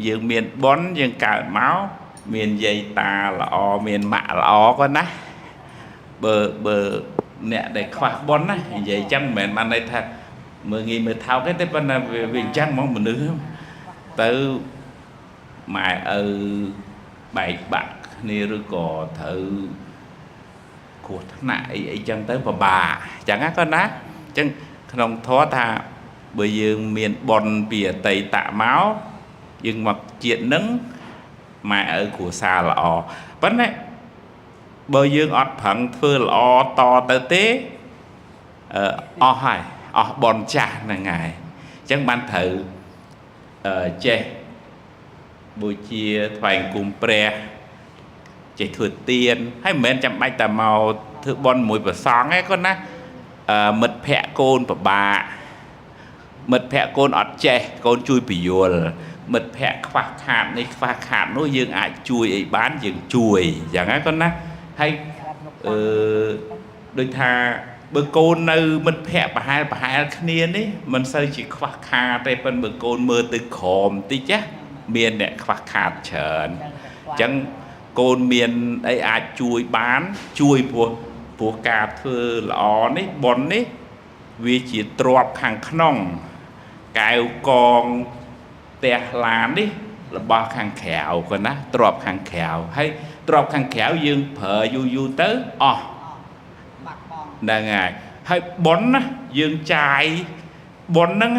យើងមានបុណ្យយើងកើតមកមានយាយតាល្អមានម៉ាក់ល្អក៏ណាបើអ្នកដែលខ្វះបុណ្យណានិយាយចឹងមិនមែនបានន័យថាមើលងាយមើលថោកទេទេប៉ុន្តែវាអញ្ចឹងហ្មងមនុស្សទៅម៉ែឪបែកបាក់គ្នាឬក៏ត្រូវគ្រោះថ្នាក់អីអីចឹងទៅពិបាកអញ្ចឹងណាគាត់ណាអញ្ចឹងក្នុងធម៌ថាបើយើងមានបុណ្យពីអតីតមកយើងមកជាតិនឹងម៉ែឪគ្រួសារល្អប៉ុន្តែបើយើងអត់ប្រឹងធ្វើល្អតទៅទេអស់ហើយអស់បុណ្យចាស់ហ្នឹងហើយអញ្ចឹងបានត្រូវចេះបូជាថ្វាយអង្គមព្រះចេះធ្វើទានហើយមិនមែនចាំបាច់តែមកធ្វើបុណ្យមួយព្រះសង្ឃទេគាត់ណាមិត្តភ័ក្តិកូនពិបាកមិត្តភ័ក្តិកូនអត់ចេះកូនជួយពយល់មិត្តភ័ក្តិខ្វះខាតនេះខ្វះខាតនោះយើងអាចជួយអីបានយើងជួយអញ្ចឹងណាគាត់ណាហើយអឺដូចថាបើកូននៅមិត្តភ័ក្តិប្រហែលប្រហែលគ្នានេះមិនសូវជាខ្វះខាតទេប៉ុន្តែបើកូនមើលទៅក្រោមតិចណាមានអ្នកខ្វះខាតច្រើនអញ្ចឹងកូនមានអីអាចជួយបានជួយព្រោះការធ្វើល្អនេះបុណ្យនេះវាជាទ្រព្យខាងក្នុងកែវកងផ្ទះឡាននេះរបស់ខាងក្រៅគាត់ណាទ្រព្យខាងក្រៅហើយទ្រព្យខាងក្រៅយើងប្រើយូរយូរទៅអស់ បាត់បង់ ហ្នឹងហើយហើយបុណ្យណាយើងចាយបុណ្យហ្នឹង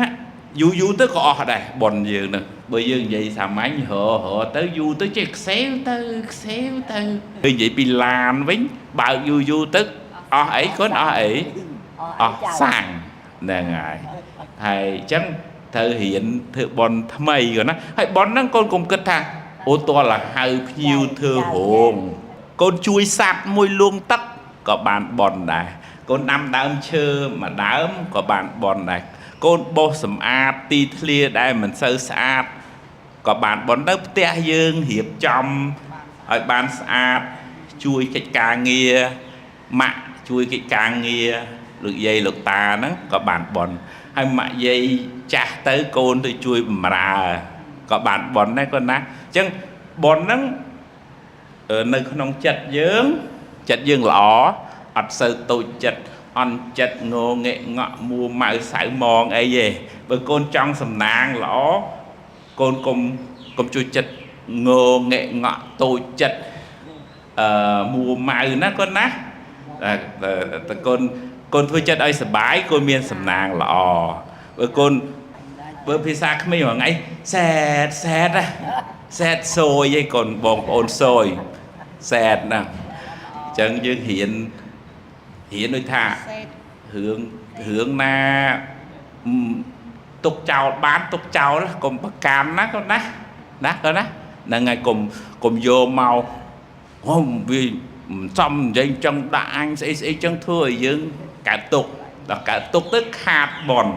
យូរយូរទៅក៏អស់ដែរបុណ្យយើងហ្នឹងបើយើងនិយាយសាមញ្ញររទៅយូរទៅចេះខ្សេវទៅខ្សេវទៅយើងនិយាយពីឡានវិញបើកយូរយូរទៅអស់អីគាត់អស់អីអស់សាំងហ្នឹងហើយហើយអញ្ចឹងត្រូវរៀនធ្វើបុណ្យថ្មីគាត់ណាហើយបុណ្យហ្នឹងកូនកុំគិតថាអូតលហៅភ្ញៀវធ្វើរោងកូនជួយសัตว์មួយលួងទឹកក៏បានបុណ្យដែរកូនដាំដើមឈើមួយដើមក៏បានបុណ្យដែរកូនបោសសម្អាតទីធ្លាដែលមិនសូវស្អាតក៏បានបុណ្យទៅផ្ទះយើងរៀបចំឲ្យបានស្អាតជួយកិច្ចការងារម៉ាក់ជួយកិច្ចការងារលោកយាយលោកតាហ្នឹងក៏បានបុណ្យហើយម៉ាក់យាយចាស់ទៅកូនទៅជួយបម្រើក៏បានបុណ្យដែរគាត់ណាអញ្ចឹងបុណ្យហ្នឹងនៅក្នុងចិត្តយើងចិត្តយើងល្អអត់សូវតូចចិត្តអន់ចិត្តងងែងក់មួម៉ៅសៅមងអីទេបើកូនចង់សំណាងល្អកូនកុំជួយចិត្តងងែងក់តូចចិត្តមួម៉ៅណាកូនណាតែកូនធ្វើចិត្តឲ្យសប្បាយកូនមានសំណាងល្អបើកូនបើភាសាក្មេងមួយថ្ងៃសែតសែតណាសែតសួយឯងកូនបងប្អូនសួយសែតណាអញ្ចឹងយើងរៀនដូចថារឿងណាទុកចោលបានទុកចោលកុំប្រកាន់ណាកូនណាណាកូនណាហ្នឹងហើយកុំយកមកអូវាមិនសមនិយាយចឹងដាក់អញស្អីស្អីចឹងធ្វើឲ្យយើងកើតទុកដល់កើតទុកទៅខាតបុណ្យ